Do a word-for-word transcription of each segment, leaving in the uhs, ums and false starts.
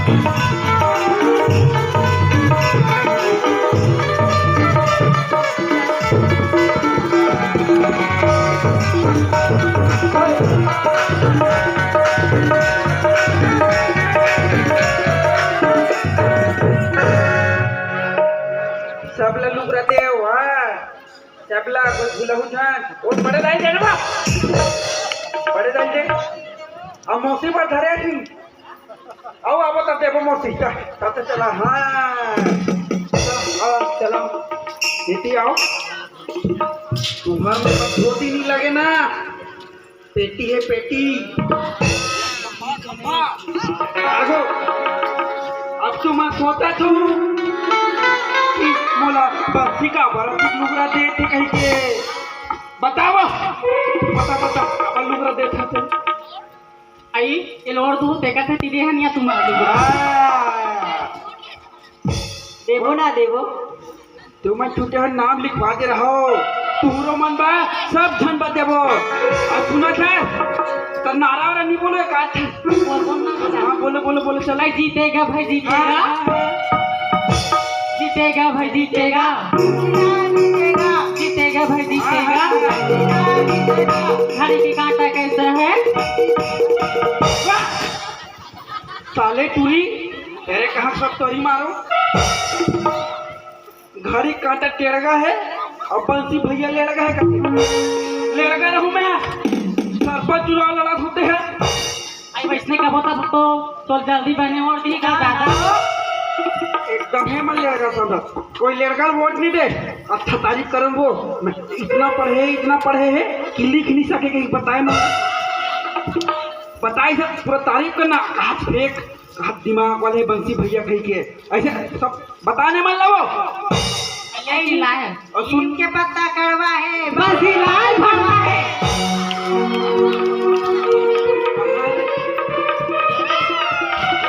सब ला लुगरा दे, वाह। चपला, कोई भूलहू झन। ओ, बड़े दाई दे ना बा। बड़े दाई दे। अब मौसी पर धरे थी। आओ, आओ, तब देबो मौसी। चल, तब तो चला। हाँ। चलो, आओ, चलो। बेटी, आओ। तुम्हार में बस धोती नहीं लगे ना। पेटी है, पेटी। आगो, अब तुम सोचा तू कि मोला बंसी का बड़ा कुछ लुगरा दे थे कहीं के। बताओ, बता, बता, अब लुगरा दे थे। आई, ये लोड़ तू देखा थे, तिले हन या तुम आगे। हाँ। देबो ना देबो? तुमन छूटे हो, नाम लिखवा दे रहो। तुहरो मन बा, सब झन बा देबो। अब सुनो सर, तो नारा वारा नहीं बोलो, एक आध। बोल, बोल ना, बोल। हाँ, बोलो, बोलो, बोलो, चलो। भाई जीतेगा, भाई जीतेगा। हाँ, हाँ, हाँ। जीतेगा, भाई जीतेगा। जीतेगा, भाई जीतेगा। हाँ, हाँ, हाँ। घड़ी के कांटा कैसा है? वाह! साले टूरी, तेरे कहाँ सब तोरी मारो। घड़ी कांटा टेड़गा है और बंसी भैया लेड़गा है का? लेड़गा रहूं मैं? सरपंच चुनाव लड़त होते हैं। आई वैसने का होता तो, तो जल्दी बने और भी का दादा। एकदम है मन लेड़गा संदर। कोई लेड़गा वोट नहीं दे। अच्छा तारीफ करन वो। मैं इतना पढ़े, इतना पढ़े है कि लिख नहीं सके, कहीं बताए मत। बताए सब पूरा तारीफ करना। कहा फेंक, कहा दिमाग वाले बंसी भैया कहीं के। ऐसे सब बताने मन लगो। चिल्लाए। और सुन नीम के पत्ता कड़वा है, बंसीलाल भड़वा है।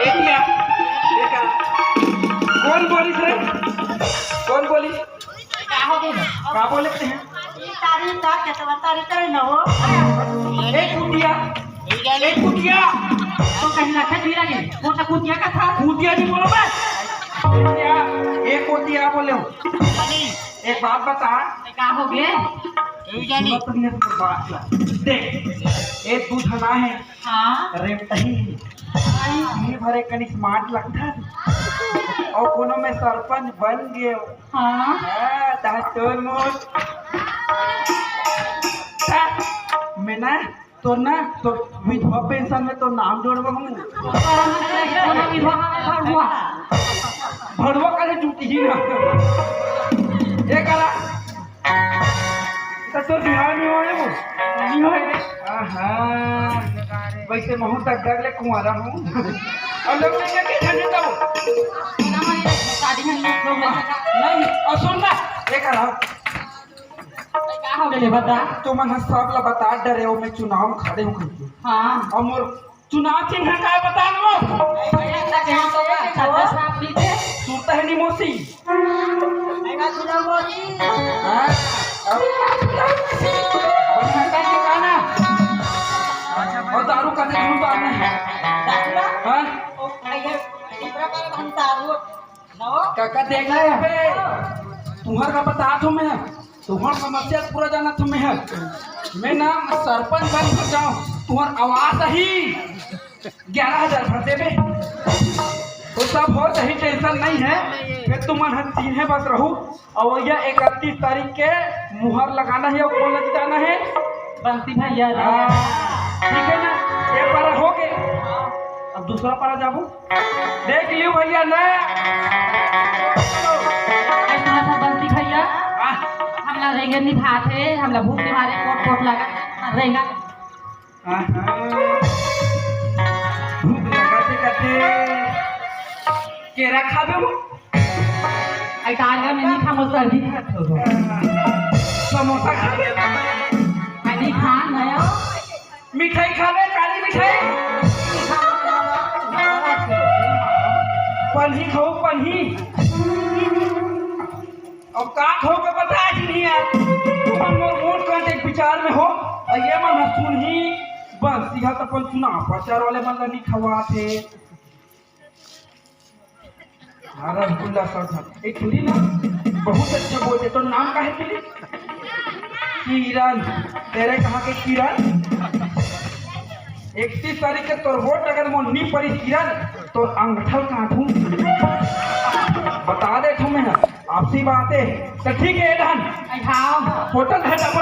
एक या, एक आ। कौन बोलिस रे? कौन बोलिस? का हो गे? का बोले थे? ई तारी का केतवा तारी तारी न हो। ए कुतिया, ए कुतिया। तो कहीं लखा जीरा नहीं, वो तो कुतिया का था। कुतिया नहीं बोलो बस। कुतिया, ए कुतिया बोले हो। एक बात बता। का हो गे? सुनो तो मेरे को बात सुन। देख, एक दू झना है। हाँ। रेवतही है। ये भरे कनी स्मार्ट लगता है। और कोनो में सरपंच बन गए। हाँ। हाँ, तहाँ तोर मोर। ता, मैं ना, तोर ना, तोर विधवा पेंशन में तोर नाम जोड़वा हूँ। भड़वा करे जूती ही ना। ये करा। तो तोर बिहाव नहीं होए वो? नहीं होए। आहा, वैसे महू तक डर ले कुंवारा हूँ। और लोग लेके के झंडे तो? ना, हमारी शादी में लोग लेके का? नहीं, और सुन ना, ये करा। का हो गए बता? तो मन सब ला बता डरे हो, मैं चुनाव में खड़े हूँ करके। हाँ। और मोर चुनाव चिन्ह का बता दो। छत्तीस साफ पीते। सुनता है निमोसी। हाँ? अब बढ़िया का दुकान है। और दारू का दुकान है। हाँ? काका देखा है बे? तुम्हार का बता दो मैं। तुम्हार समस्या पूरा जाना था मैं। मैं ना सरपंच बन जाऊं, तुम्हार आवास ही ग्यारह हजार भर देबे। तो सब हो सही, टेंशन नहीं है। फिर तुम मन हर तीन है बस रहू। और भैया इकतीस तारीख के मुहर लगाना है और कौन लग जाना है? बंसी भैया। हाँ, ठीक है ना? एक बार हो गए, अब दूसरा पारा जाबो। देख लियो भैया ना। ऐसा था बंसी भैया। हाँ। हमला रेंगे निभात है, हमला भूख के मारे कोट कोट लगा रेंगा। आहा। भूख लगा के कथे। केरा खाबे वो? आई टारगा में नहीं खा, मोर सर्दी खात हो। समोसा खाबे? आई नहीं खा, नया। मिठाई खाबे, काली मिठाई? पन्ही खाओ, पन्ही। अब का खाओ के बता जी नहीं यार। तुम मोर वोट कर दे विचार में हो। और ये मन सुन ही बस, यह तो अपन चुनाव प्रचार वाले मन ला नहीं खवात है। हाँ, रसगुल्ला सौ झन। ए, सुनी ना, बहुत अच्छा बोलथे। तोर नाम का हे, किली? किरण। तेरे कहाँ के किरण? इकतीस तारीख के तोर वोट अगर मोर नी परिस किरण, तोर अंगठा ल काटहूँ। बता देथों मैं, आपसी बात हे। त ठीक हे, ए धन। हाँ। होटल हटा।